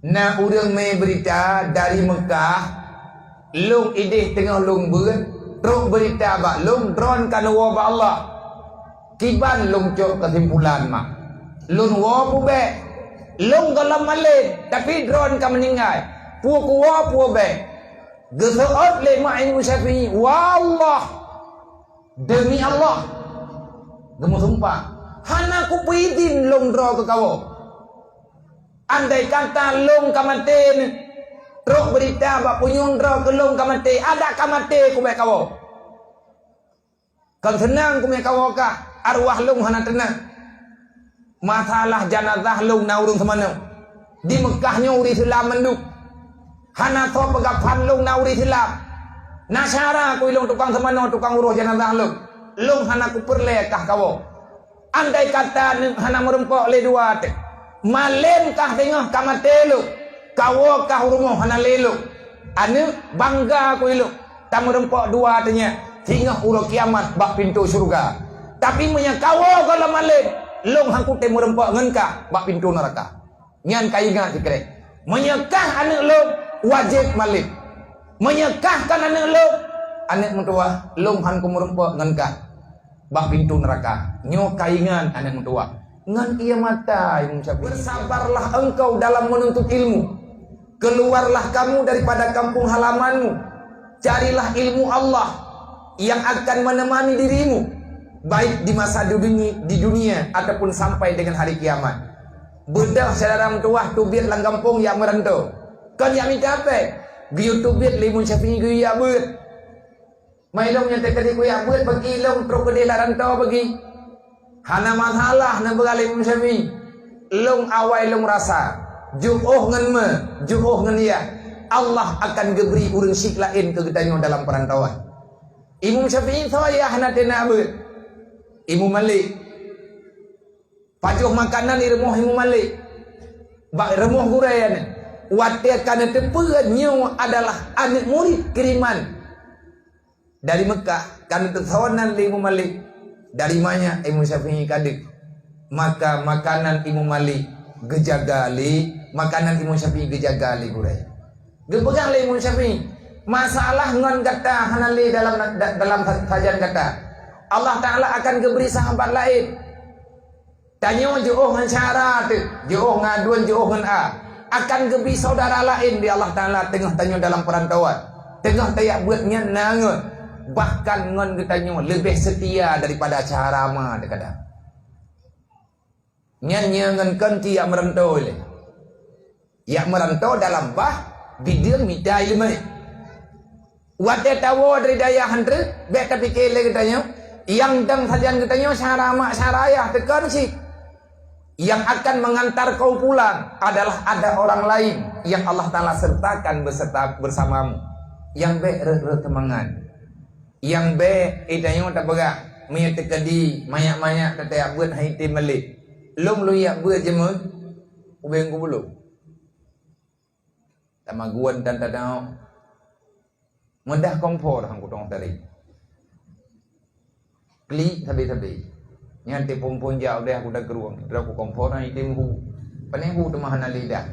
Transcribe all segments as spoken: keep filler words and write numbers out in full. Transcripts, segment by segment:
Na ureuëng mé beurita dari Meukah, lôn idéh teungoh lôn beuet, trok beurita bak lôn, droen ka neuwoe bak Allah. Kiban lôn cok keusimpulan mak. Lôn woe peue bék. Lôn gohlom malém, tapi droen ka meuninggai. Peue kuwoe peue bék. Geuseuôt lé mak Imam Syafi'i, "Wallah, demi Allah," geumeusumpah, "hana kupeuidin lôn droe keu kawoe. Andai kata lôn ka maté, trok beurita bak punyueng droe keu lôn ka maté, adak ka maté kubék kawoe. Kon seunang kumé kawoe kah, arwah lôn hana teunang. Masalah janazah lôn na ureuëng seumanoe. Di Meukah nyoe ureuëng Islam mandum. Hana soe peugah phan lôn na ureuëng Islam. Na syara kui lôn tukang seumanoe, tukang uroh janazah lôn. Lôn hana kupeureulée kah kawoe. Andai kata neuëk hana meurumpok lé dua teuh, malém kah teungoh ka maté lôn, kawoe kah u rumoh hana lé lôn. Aneuëk bangga kui lôn, tameurumpok dua teunyak singoh uroe kiamat bak pintoe syeuruga. Tapi meunyoe kawoe gohlom malém, lôn han kutem meurumpok ngon kah bak pintoe neuraka." Nyan ka ingat sikrek. Meunyoe kah aneuëk lôn, wajéb malém. Meunyoe kah kon aneuëk lôn, aneuëk meutuwah, lôn han kumeurumpok ngon kah bak pintoe neuraka. Nyoe ka ingat aneuëk meutuwah. Ngon ié mata Imam Syafi'i. "Bersabarlah engkau dalam menuntut ilmu. Keluarlah kamu daripada kampung halamanmu. Carilah ilmu Allah yang akan menemani dirimu, baik di masa dunia, di dunia ataupun sampai dengan hari kiamat." Beudôh syedara meutuwah teubiet lam gampông jak meuranto. Kon jak mita péng. Geuyue teubiet lé Imam Syafi'i geuyue jak beuet. Mai lôn nyang teukeudi kuyak beuet bagi lôn trok keudeh lam rantau bagi. Hana masalah neupeugah lé Imam Syafi'i. Lôn awai lôn rasa, jiôh ngon mé, jiôh ngon yah, Allah akan geubri ureuëng syiek laén keu geutanyoe dalam peurantauan. Imam Syafi'i soe yah hana teunak beuet? Imam Malik. Pajoh makanan di rumoh Imam Malik. Bak rumoh gurée nyan. Watée ka neuteupeue nyoe adalah aneuëk murit kiriman dari Meukah, ka neuteusoe nan lé Imam Malik. Dari manyak Imam Syafi'i ka deuh. Maka makanan Imam Malik geujaga lé, makanan Imam Syafi'i geujaga lé gurée. Geupeugah lé Imam Syafi'i, "Masalah ngon gata hana lé dalam, da-, dalam sa-, sajan gata. Allah Ta'ala akan geubri sahabat laén." Tanyoe jiôh ngon syara teuh, jiôh ngon aduen, jiôh ngon a. Akan geubri syedara laén di Allah Ta'ala teungoh tanyoe dalam peurantauan. Teungoh tajak beuet nyan na ngon, bahkan ngon geutanyoe leubeh seutia daripada syara ma teuh kadang. Nyan nyoe ngon kon ti jak meuranto ilée. Jak meuranto dalam bah bideueng mita iéleumé. Watée tawoe dari dayah han treb, bék tapike lé geutanyoe, nyang dong sajan geutanyoe syara mak syara ayah teuka cit. Yang akan mengantar kau pulang adalah ada orang lain yang Allah Ta'ala sertakan beserta bersamamu. Nyang bék rhot-rhot teumangat. Nyang bék, eh, tanyoe tapeugah, meunyoe teukeudi manyak-manyak tatajak beuet han item malée. Lôn lôn jak beuet jeuet, ubeng kubulo. Tamagun dan tadau. Meudah kompor han kutong tari. Klik sabe-sabe. Nyan teupon-pon jak udeh aku dageruang. Droe ku kompor han item hu. Pane hu teuma hana lidah.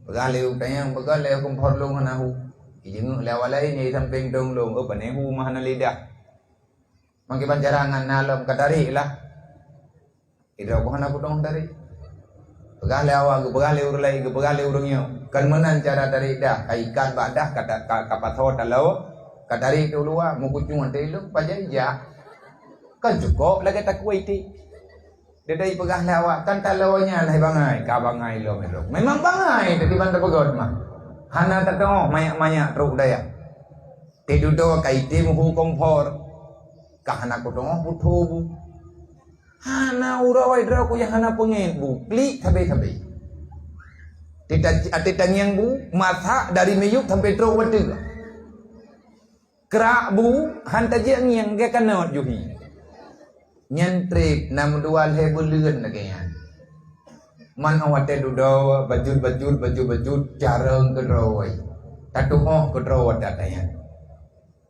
Peugah lé u tanyong, peugah lé kompor lôn hana hu. Ijeungeuk lé awak laén nyang sampéng dong lôn, oh, pane hu mah hana lidah. Mangke ban cara ngan na lom ka tarék lah. Idroe boh hana kudong tarék. Peugah lé awak, geupeugah lé ureuëng laén, geupeugah lé ureuëng nyoe. Kan meunan cara tarék dah, ka ikat bak dah, ka ta-, ka, ka pasoe taloe, ka tarék teuh luwa, meukucung ate lôn, pajan jak. Kan cukôp lagée takue iték. Didai peugah lé awak, kan taloe nyan hai bangai, ka bangai lom idroe. Memang bangai, tapi ban tapeugot mah. Hana tateuoh manyak-manyak trok dayah. Teududoe ka item hu kompor. Ka hana kuteuoh putho bu. Hana uroe droe ku nyang hana peungét bu. Klik sabe-sabe. Tita-, tita ngieng bu, masak dari miyueb sampai trok watée. Krak bu, han tajak ngieng geukanot juhi. Nyan treb na meudua lhée buleuen lagée nyan. Man watée dudoe, bajut-bajut, bajut-bajut, carông keudroe. Tatuoh keudroe dat nyan.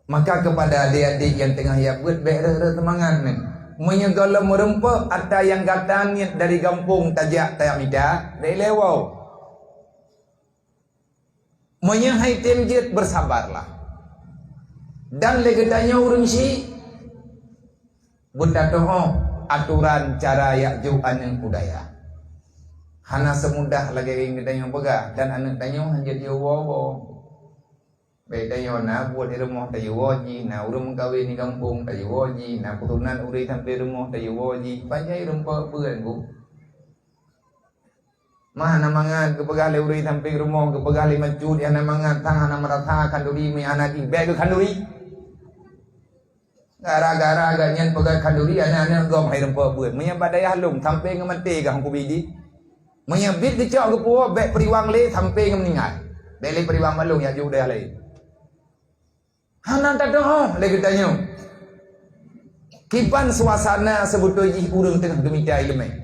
Maka keupada adék-adék nyang teungoh jak beuet, bék reuh-reuh teumangat nyan. Meunyoe gohlom meurumpok atra nyang gata niet dari gampông tajak tajak mita, bék lé woe. Meunyoe hai tem jeuet, bersabarlah. Dan lé geutanyoe ureuëng syiek, beutatoh atoran cara jak jok aneuëk u dayah. Hana seumudah lagée nyang geutanyoe peugah, dan aneuëk tanyoe hana jeuet jiwoe-woe. Bék tanyoe na buet di rumoh tayue woe jih, na ureuëng meukawen di gampông tayue woe jih, na peutunan ureuëng sampoe rumoh tayue woe jih, pajan rumpok beuet bu. Mah hana mangat geupeugah lé ureuëng sampéng rumoh, geupeugah lé macut, hana mangat, sang hana meurasa khanduri, meuhana jih bék geukhanduri. Gara-gara gobnyan peugah khanduri, aneuk-aneuk gob hai rumpok beuet. Meunyoe bak dayah lôn, sampéng maté gah hongku bidi. Meunyoe bit geucok geupuwoe, bék peuriwang lé, sampéng meuninggai. Bék lé peuriwang bak lôn, jak jok dayah laén. Hana tatu'oh lé geutanyoe. Kiban suasana seubeutôi jih ureuëng teungoh geumita iéleumé.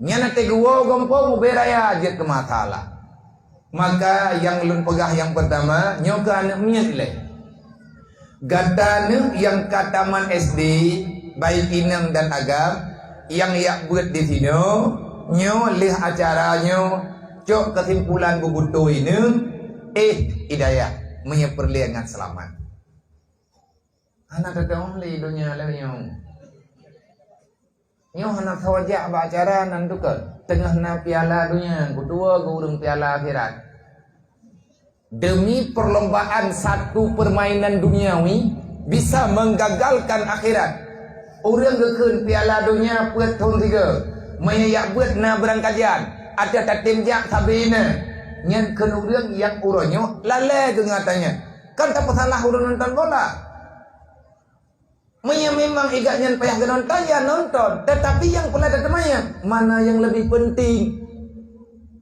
Nyan até geuwoe gampông ubé raya jeuet keu masalah. Maka nyang lôn peugah nyang peurtama, nyoe keu aneuëk miet lé. Gata aneuëk nyang ka tamat S D, baik inong dan agam, nyang jak beuet di sinoe, nyoe lheueh acara nyoe, cok keusimpulan beubeutôi neuh, éh, hidayah, meunyoe peureulée ngat seulamat. Hana teudeungoe lé donya lagée nyoe. Nyoe hana sawaja bak acara nan tukon. Teungoh na piala donya, kutuwoe geu ureuëng piala akhirat. Demi perlombaan satu permainan duniawi bisa menggagalkan akhirat. Ureuëng geukheun piala donya peuet thon sigoe, meunyoe jak beuet na beurangkajan, ateueh tatem jak sabe na. Nyan kheun ureuëng nyang uroe nyoe lalée geungatanya. Kan tapeusalah ureuëng nonton bola. Meunyoe memang igat nyan payah geunonton, ya nonton. Tetapi nyang peulai tateumanyong, mana nyang leubeh penting?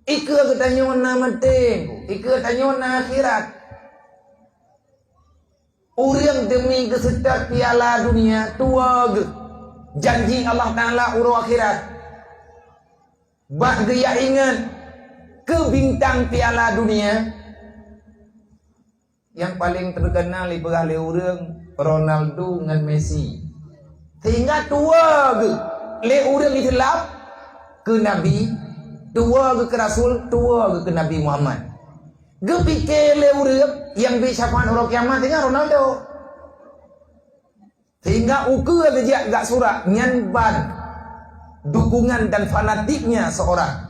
Ikeue geutanyoe na maté, ikeue tanyoe na akhirat. Ureuëng demi geuseutôt piala dunia, tuwoe geuh janji Allah Taala uroe akhirat. Bak geujak ingat keu bintang piala dunia, nyang paleng teukeunal ipeugah lé ureuëng Ronaldo ngon Messi. Sehingga tuwoe geuh lé ureuëng Islam keu Nabi, tuwoe geuh keu Rasul, tuwoe geuh keu Nabi Muhammad. Geupike lé ureuëng nyang bri syafaat uroe kiamat nyan Ronaldo. Sehingga ukeue geujak gak surat nyan ban dukungan dan fanatiknya seorang.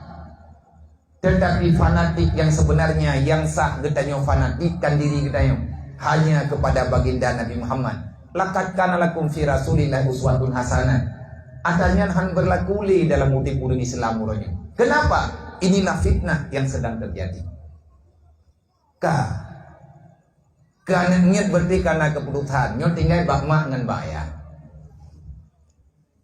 Tetapi fanatik yang sebenarnya, yang sah geutanyoe fanatikkan diri geutanyoe hanya kepada baginda Nabi Muhammad. Laqad kana lakum fi Rasulillah uswatun hasanah. Ata nyan han berlaku lé dalam udeb ureuëng Islam uroe nyoe. Kenapa? Inilah fitnah yang sedang terjadi. Ka. Keu aneuëk miet berarti ka na keuputosan. Nyoe tinggai bak mak ngon bak ayah.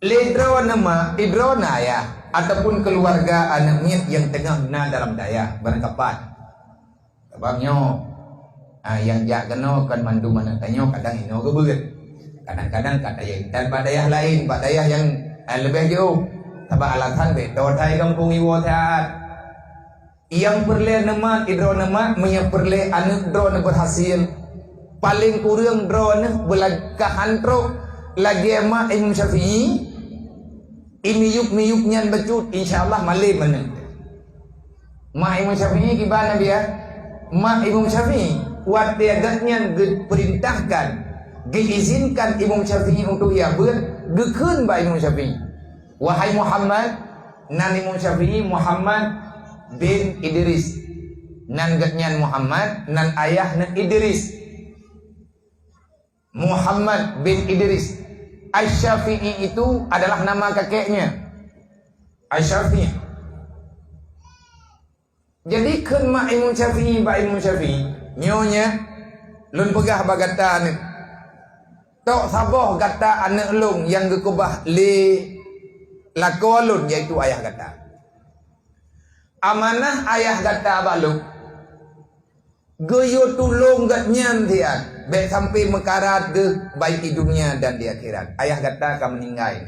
Lé droeneuh mak, droeneuh ayah, ataupun keuluwarga aneuëk miet nyang teungoh na dalam dayah, barangkapat. Sabab nyoe, ah, nyang jak keunoe kon mandum aneuëk tanyoe, kadang inoe geubeuet. Kadang-kadang ka tayue intat bak dayah laén, bak dayah nyang, ah, leubeh jiôh. Sabab alasan bék toe that gampông iwoe that. Nyang peureulée neumat, droeneuh mat, meunyoe peureulée aneuëk droeneuh berhasil, paleng kureueng droeneuh beulangkah antrok lagée mak Imam Syafi'i, imiyup-miyup nyan bacut, insya Allah malem aneuëk. Mak Imam Syafi'i kiban Nabi ya? Mak Imam Syafi'i, watée gobnyan geupeurintahkan, geuizinkan Imam Syafi'i untuk jak beuet, geukheun bak Imam Syafi'i, "Wahai Muhammad," nan Imam Syafi'i Muhammad bin Idris. Nan gobnyan Muhammad, nan ayah nan Idris. Muhammad bin Idris. Asy-Syafi'i itu adalah nama kakeknya. Asy-Syafi'i. Jadi kheun mak Imam Syafi'i bak Imam Syafi'i, "Nyoe nya, lôn peugah bak gata aneuëk. Tok saboh gata aneuëk lôn nyang geukeubah lé lakoe lôn, yaitu ayah gata. Amanah ayah gata bak lôn, geuyue tulông gobnyan siat, bék sampoe meukarat geuh baik di dunia dan di akhirat. Ayah gata ka meuninggai."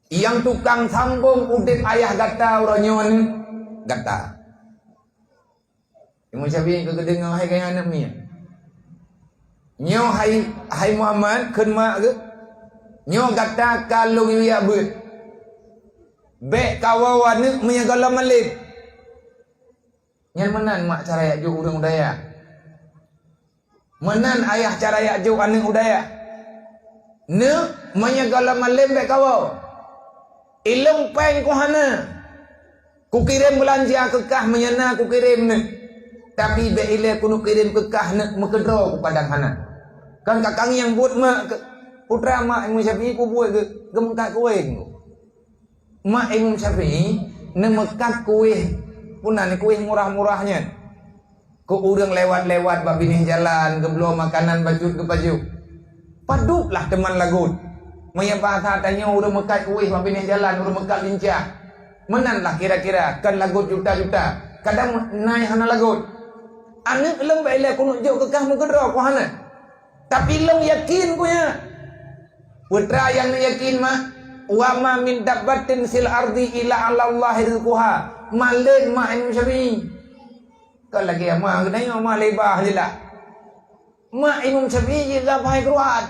Nyang tukang sambông udeb ayah gata uroe nyoe nyoe gata. Imam Syafi'i ka geudeungoe hai gaya aneuëk miet. "Nyoe hai, hai Muhammad," kheun mak geuh, "nyoe gata ka lôn yue jak beuet. Bék kawoe aneuëk meunyoe gohlom malem. Nyan meunan mak cara jak jok ureuëng u dayah. Meunan ayah cara jak jok aneuëk u dayah. Neuk, meunyoe gohlom malem bék kawoe. Ilong péng ku hana. Kukirém beulanja keu kah meunyoe na kukirém neuk. Tapi bék ilée keuneuk kirém keu kah neuk meukeudroe kupadang hana. Kan kakang nyang buet mak keu putra mak Imam Syafi'i kubuet geu-, geumeukat kuwéh. Mak Imam Syafi'i neumeukat kuwéh, peue nan kuwéh murah-murah nyan. Keu ureuëng lewat-lewat bak binéh jalan, geubloe makanan bacut geupajoh. Padub lah teuma lagot. Meunyoe bahasa tanyoe ureuëng meukat kuwéh bak binéh jalan, ureuëng meukat lincah. Meunan lah kira-kira, kon lagot juta-juta. Kadang na nyang hana lagot. Aneuëk lôn bék ilée keuneuk jok keu kah meukeudroe ku hana. Tapi lôn yakin ku nyan. Putra nyang neuyakin mak, "Wa ma min dabbatin fil ardi illa 'alallahi rizquha." Malem mak Imam Syafi'i. Kon lagée mak geutanyoe mak leubah jeulaih. Mak Imam Syafi'i jih gabhai keuluat.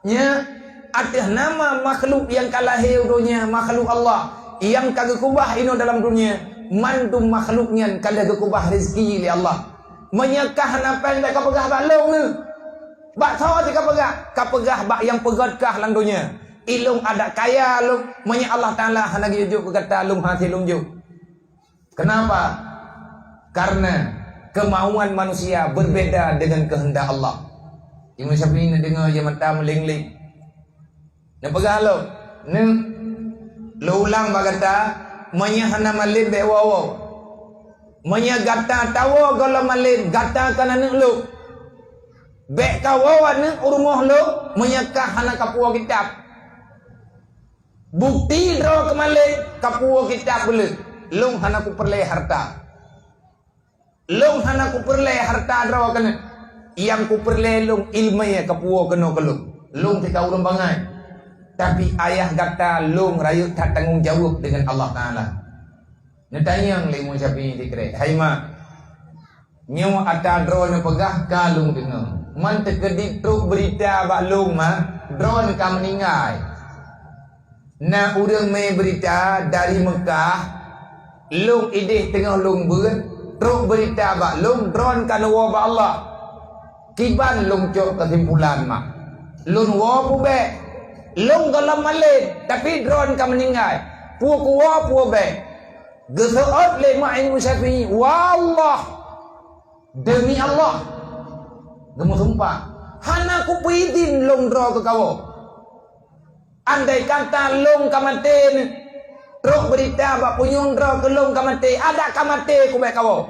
Nya, ateueh nama makhluk nyang ka lahé u donya, makhluk Allah, nyang ka geukeubah inoe dalam donya, mandum makhluk nyan ka lheueh geukeubah rezeki lé Allah. Meunyoe kah hana péng bék kapeugah bak lôn nyoe. Bak soe jih kapeugah? Kapeugah bak nyang peugét kah lam donya. Ilôn adak kaya lôn, meunyoe Allah Taala hana geujok keu gata lôn hase lôn jok. Kenapa? Karena kemauan manusia berbeda dengan kehendak Allah. Imam Syafi'i neudeungoe jih mata meuléng-léng. Neupeugah lom, "Neuk, lôn ulang bak gata, meunyoe hana malem bék woe-woe. Meunyoe gata tawoe gohlom malem, gata kon aneuëk lôn. Bék kawoe aneuëk u rumoh lôn, meunyoe kah hana kapuwoe kitab." Bukti droe keumalem kapuwoe kitab buleuen, lôn hana kupeureulée harta. Lôn hana kupeureulée harta droe keuneuk. Nyang kupeureulée lôn iéleumé kapuwoe keunoe keu lôn. Lôn teuka ureuëng bangai. Tapi ayah gata lôn rayeuk that tanggong jaweueb deungon Allah Taala. Neutanyong lé Imam Syafi'i sikrek, "Hai mak, nyoe ata droeneuh peugah ka lôn deungoe. Man teukeudi trok beurita bak lôn mak, droeneuh ka meuninggai. Na ureuëng mé beurita dari Meukah, lôn idéh teungoh lôn beuet, trok beurita bak lôn droeneuh ka neuwoe bak Allah. Kiban lôn cok keusimpulan mak. Lôn woe peue bék. Lôn gohlom malem, tapi droeneuh ka meuninggai. Peue kuwoe peue bék." Geuseuôt lé mak Imam Syafi'i, "Wallah, demi Allah," geumeusumpah, "hana kupeuidin lôn droe keu kawoe. Andai kata lôn ka maté, trok beurita bak punyueng droe keu lôn ka maté, adak ka maté kubék kawoe."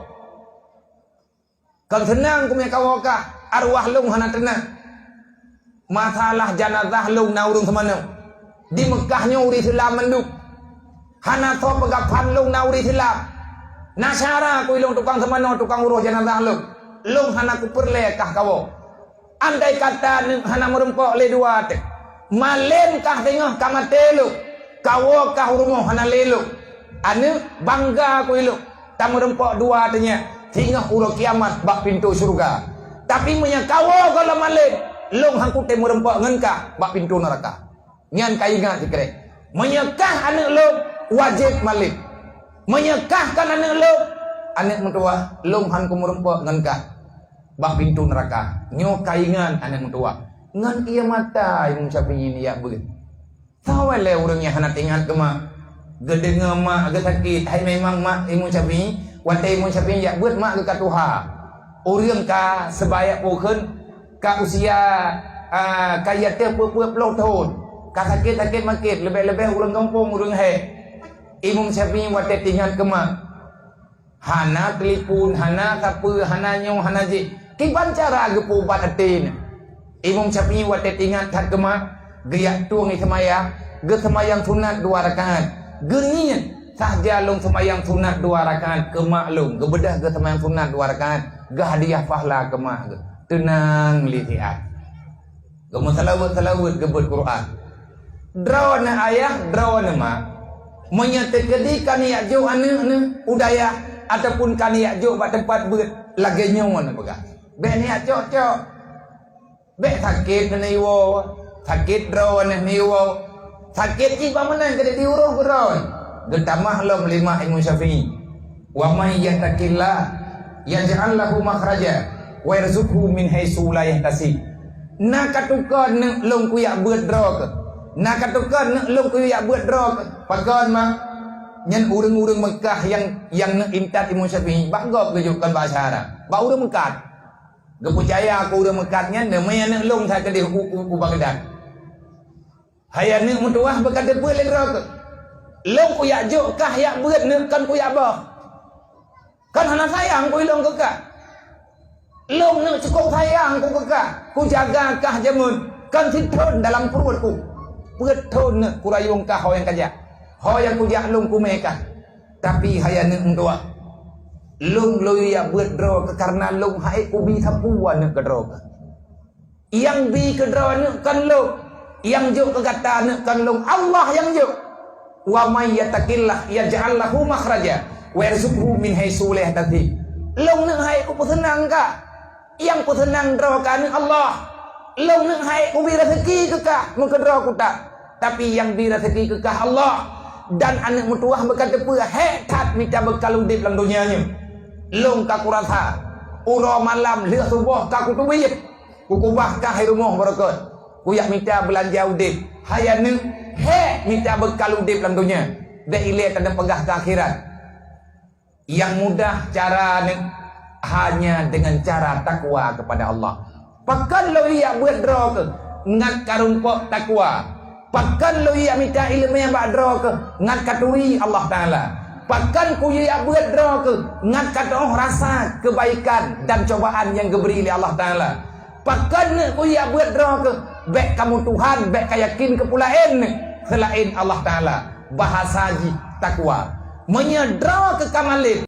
Kon seunang kumé kawoe kah, arwah lôn hana teunak. Masalah janazah lôn na ureuëng seumanoe. Di Meukah nyoe ureuëng Islam mandum. Hana soe peugah phan lôn na ureuëng Islam. Na syara keu ilôn tukang seumanoe, tukang uroh janazah lôn. Lôn hana kupeureulée kah kawoe. Andai kata aneuëk hana meurumpok lé dua teuh, malem kah teungoh ka maté lôn, kawoe kah u rumoh hana lé lôn. Aneuëk bangga keu ilôn, tameureumpok dua teuh nyan singoh uroe kiamat bak pintoe syeuruga. Tapi meunyoe kawoe gohlom malem, lôn han kutem meureumpok ngon kah bak pintoe neuraka. Nyan ka ingat sikrek. Meunyoe kah aneuëk lôn, wajéb malem. Meunyoe kah kon aneuëk lôn, aneuëk meutuwah, lôn han kumeureumpok ngon kah bak pintoe neuraka. Nyoe ka ingat aneuëk meutuwah. Ngon ié mata Imam Syafi'i nyan jak beuet. Sawa lé ureuëng nyang hana teuingat keu mak. Geudeungoe mak geusakét, hai memang mak Imam Syafi'i, watée Imam Syafi'i jak beuet mak geuh ka tuha. Ureuëng ka seubayak pukon ka usia, a, ka ateueh peuet ploh thon. Ka sakét-sakét makét, leubeh-leubeh ureuëng gampông, ureuëng hék. Imam Syafi'i watée teuingat keu mak. Hana telepon, hana sapeue, hana nyoe, hana jih. Kiban cara geupeuubat até nyan. Imam Syafi'i watée teuingat that keu mak, geujak tueng seumayang, geuseumayang sunat dua rakaat. Geuniet, sahja lôn seumayang sunat dua rakaat keu mak lôn, geubeudoh geuseumayang sunat dua rakaat, geuhadiah pahala keu mak geuh. Teunang lé siat. Geumeuseulaweuet-seulaweuet geubeuet Quran. Droeneuh ayah, droeneuh mak. Meunyoe teukeudi ka neujak jok aneuëk neuh u dayah ataupun ka neujak jok bak teumpat beuet, lagée nyoe neupeugah, "Bék neujak cok-cok. Bék sakét neuiwoe, sakét droeneuh neuiwoe. Sakét jih bak meunan keudeh diuroh keu droeneuh." Geutamah lom lé mak Imam Syafi'i. Wa may yattaqillaha yaj'al lahu makhraja wa yarzuqhu min haitsu la yahtasib. Na ka teuka neuk lôn kujak beuet droe keuh. Na ka teuka neuk lôn kujak beuet droe keuh. Pakon ma? Nyan ureuëng-ureuëng Meukah nyang, nyang neuk intat Imam Syafi'i, bak gob geujok, kon bak syara. Bak ureuëng Meukah. Geupeucaya keu ureuëng Meukah nyan, neumaya neuk lôn that keudeh u, u, u Baghdad. Hai aneuëk meutuwah, beuka teupeue lé droe keuh. Lôn kujak jok kah jak beuet neuk, kon kujak boh. Kon hana sayang ku ilôn keu kah. Lôn neuk cukôp sayang ku keu kah. Kujaga kah jameun, kon sithon dalam pruet ku. Peuet thon neuk kurayeung kah ho nyang kajak. Ho nyang kujak lôn kumé kah. Tapi hai aneuëk meutuwah, lôn lôn jak beuet droe keuh kareuna lôn han ék kubi sapeue aneuëk keu droe keuh. Nyang bi keu droe aneuëk kon lôn, nyang jok keu gata aneuëk kon lôn, Allah nyang jok. Wa may yattaqillaha yaj'al lahu makhraja wa yarzuqhu min haitsu la yahtasib. Lôn neuk han ék kupeuseunang kah. Nyang peuseunang droe kah aneuëk Allah. Lôn neuk han ék kubi raseuki keu kah meukeudroe kutak. Tapi nyang bi raseuki keu kah Allah. Dan aneuëk meutuwah beuka teupeue hék that mita beukal udeb lam donya nyoe. Lôn ka kurasa, uroe malam lheueh suboh ka kuteubiet. Kukubah kah hai rumoh beureukat. Kujak mita beulanja udeb. Hai aneuëk, hék mita beukal udeb lam donya. Bék ilée taneuk peugah keu akhirat. Nyang mudah cara neuh hanya dengan cara takwa kepada Allah. Pakon lôn jak beuet droe keuh ngat karumpok takwa. Pakon lôn jak mita iéleumé bak droe keuh ngat katuri Allah Taala. Pakon kujak beuet droe keuh ngat katuoh rasa kebaikan dan cobaan nyang geubri lé Allah Taala. Pakon neuk kujak beuet droe keuh bék kamoe Tuhan, bék kayakin keu peue laén neuk seulaén Allah Taala. Bahasa jih takwa. Meunyoe droe keuh ka malém,